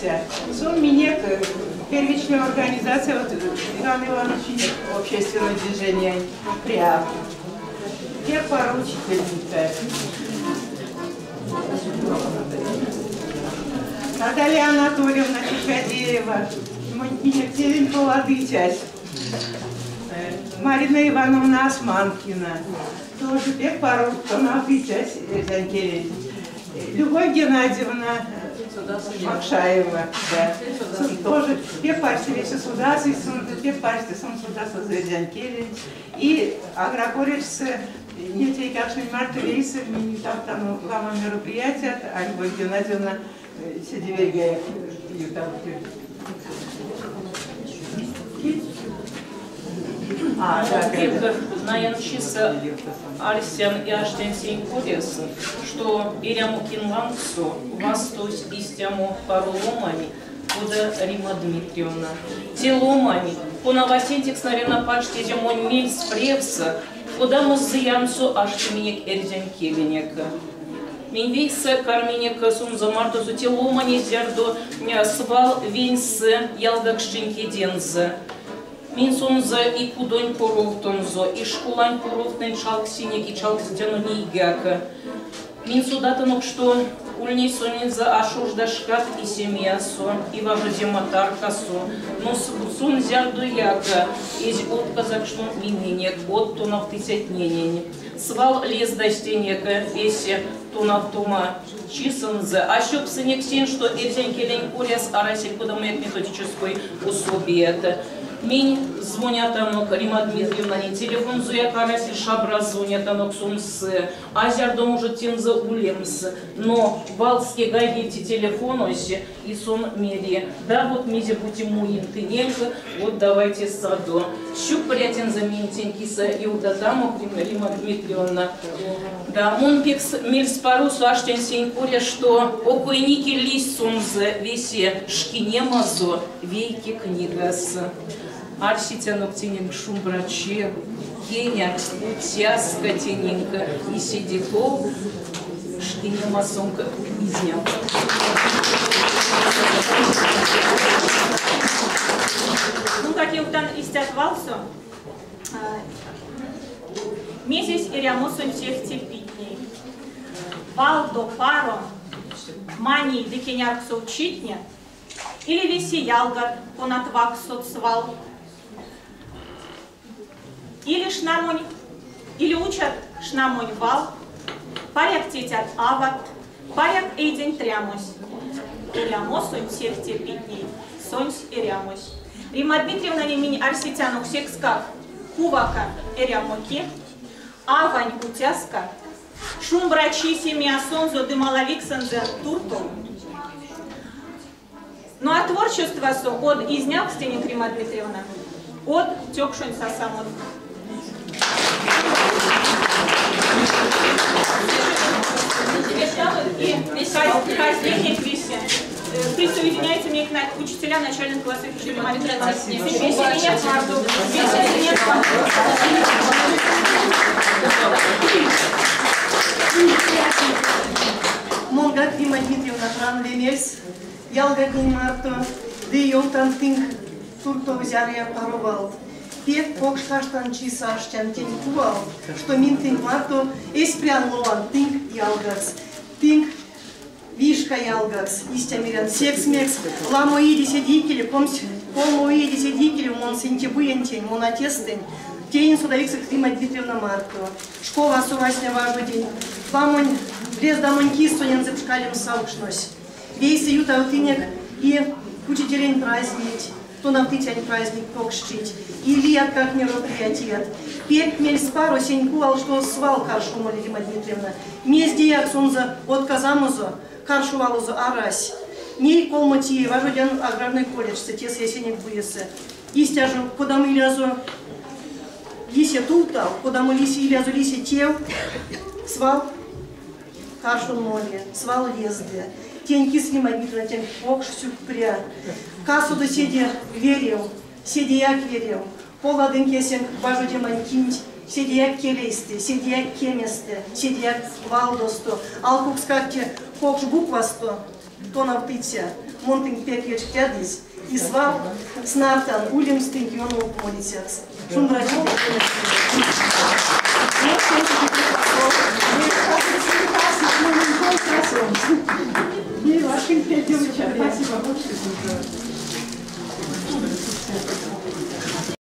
тонавтыця. Сон минек первичной организация, вот Иван Иванович общественного движения прявт. Пек паро учительница. Наталья Анатольевна Чичадеева, минек тевень поладыцясь. Марина Ивановна Османкина, тоже пек паро тонавтыцясь эрзянь келень. Любовь Геннадьевна Макшаева, да. Тоже пек парсте весе содасызь, пек парсте сон содасы эрзянь келенть. И агроколледжсэ неть эйкакштнень марто вейсэ минь ютавттано ламо мероприятият, а Любовь Геннадьевна седе верьга ютавты. А, да, Наянчисэ арсян и аштян сень коряс, што эрямо кинь лангсо вастовсь истямо паро ломань, кода Римма Дмитриевна. Те ломань, кона васенцекс, наверное, пачтизе монь мельс-превс, кодамо зыянсо ашти минек эрзянь келенек. Минь вейсэ карминек сонзэ марто те ломанесь, зярдо свал веньсэ ялгаксчинь кедензэ. Минь сонзэ и кудонь поровтонзо, и школань поровтнэнь чалгсинек и чалгстяно нейгак. Минь содатанок, што ульнесь сонензэ а шожда шкат и семиясо, и важодема таркасо, но сон зярдояк эзь отказакшно миненек од тонавтыцятненень. Свал лездась тенек эсь тонавтома чисэнзэ. А сёпсынек сень, што эрзянь келень коряс арасель кодамояк методической пособият. Минь звонятанок Римма Дмитриевнанень, телефонзояк арасель, шабра звонятанок сонсь, а зярдо может тензэ улемс. Но валске гайгевти телефонось, и сон мери: да, вот мезе-бути муинь тыненк, вот давайте садо. Сюкпря тензэ минь тень кисэ ёвтатано, Римма Дмитриевна. Да, мон пек мельспаросо аштян сень коряс, што окойники лиссь сонзэ весе шкинемазо вейке книгас. Арсетянок тененк шумбрачи, кеняркст, уцяска тененк и седе тов шкинемасонк изнявкст. Монгак ёвтан истят валсо, мезесь эрямосонть сехте питней. Валдо, паро, маний ды кенярксов читне или весе ялгат, конат вакссот свал, или шнамонь, или учат шнамонь вал, паряк тетят ават, паряк эйдень трямось. Эрямосонть сехте питней, сонсь эрямось. Римма Дмитриевнанень минь арсетянок секскак кувака эрямо ки, авань уцяска, шумбрачи семиясонзо ды малавиксэнзэ туртов. Ну а творчествасо од изнявкс тенек, Римма Дмитриевна, од тёкшонь сасамот. И казненек весе. Присоединяйте мне к учителя начальных классов. Весе меня Весе меня. Монгак Римма Дмитриевна пран лемес, ялгатнень марто, ды ёвтан тынк туртов зярыя паро валт. Пек покш каштанчисэ аштян тень кувалт, што минь тынк марто эсь прян лован тынк ялгакс, тынк вишка ялгакс, истя мерян, секс мекс ламо иеде седе икеле, 23 иеде седе икеле мон сентябриянтень, мон атястэнь, теинь содавиксэкс Римма Дмитриевна марто. Школасо васня важодинь, ламонь лездамонь кис сонензэ пшкалемс савкшнось. Вейсэ ютавтынек и учителень праздникть, тонавтыцянь праздник покшчить, и лияткак мероприятият. Пек мельспаро сень кувалт, што свал каршо моли Римма Дмитриевна. Мездеяк сонзэ отказамозо, каршо валозо арась. Ней колмоть иеть важодян аграрной колледжсэ, тесэ эсенек буесэ. Истя жо, кодамо илязо лисе тувтал, кодамо лиси илязо лисе тев, свал каршо моли, свал лезды. Тень кис, Римма Дмитриевна, тенк покш сюкпря. Касодо седе верев, седеяк верев. Поладынк эсенк важодемань кинть, седеяк келейстэ, седеяк кеместэ, седеяк валдосто, алкукскак те покш буквасто. Тонавтыця, мон тынк пек вечктядызь и свал снартан улемс тынк ёнов молицякс. Шумбрачи.